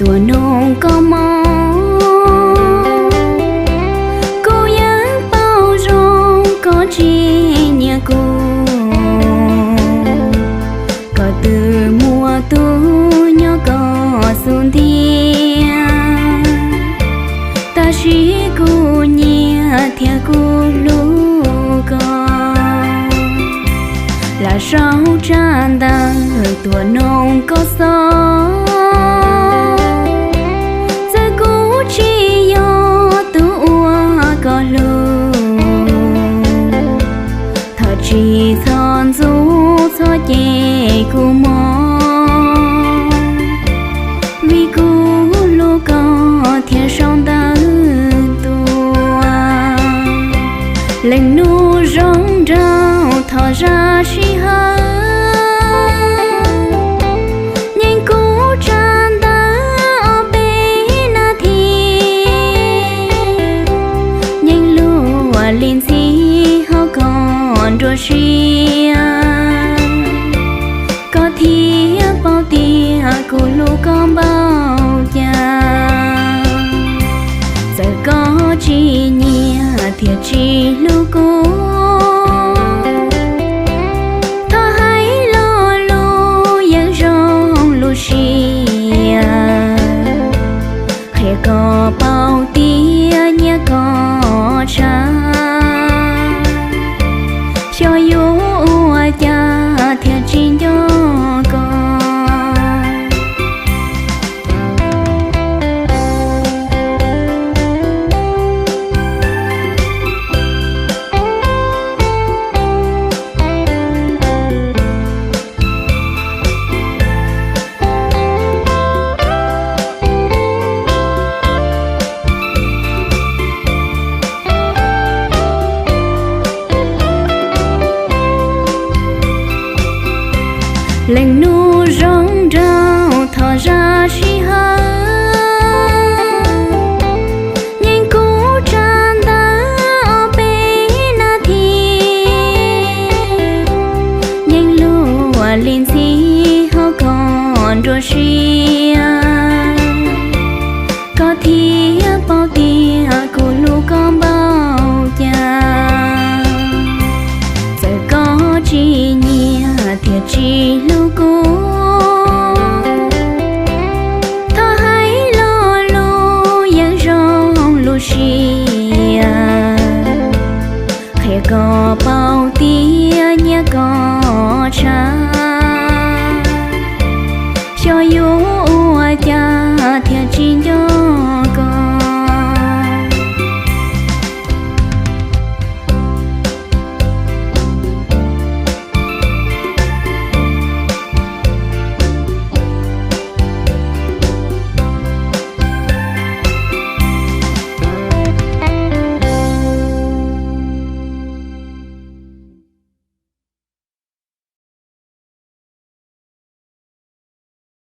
Tuam noog koj mob, kuv yeej paub zoo koj tsis nyiam kuv. Koj twb muaj tus nyob koj xub ntiag, tab sis kuv nyiam thiab kuv hlub koj. Lam sau tsab ntawv tuam noog koj xov, txawm kuv tsis yog tus uas koj hlub. Thov tsis txhob ntxub txhob cem kuv mog, vim kuv hlub koj thiab sau ntawv tuaj. Leej nus zoo nraug thov zam sij hawm, nyeem kuv tsab ntawv ob peb nas this, nyeem luag li ntxhi hauv koj nruab siab. Koj thiaj paub tias kuv hlub koj npaum cas. Txawm koj tsis nyiam thiab tsis hlub kuv, thov hais lo lus yeej zoo lub siab, qhia koj paub tias nyiam koj tshaj, xyov yuav ua cas thiaj tsis nco koj. Leej nus zoo nraug thov zam sij hawm, nyeem kuv tsab ntawv ob peb nas this, nyeem luag li ntxhi hauv koj nruab siab. Koj thiaj paub tias kuv hlub koj npaum cas. Txawm koj tsis nyiam thiab tsis hlub kuv, thov hais lo lus yeej zoo lub siab, qhia koj paub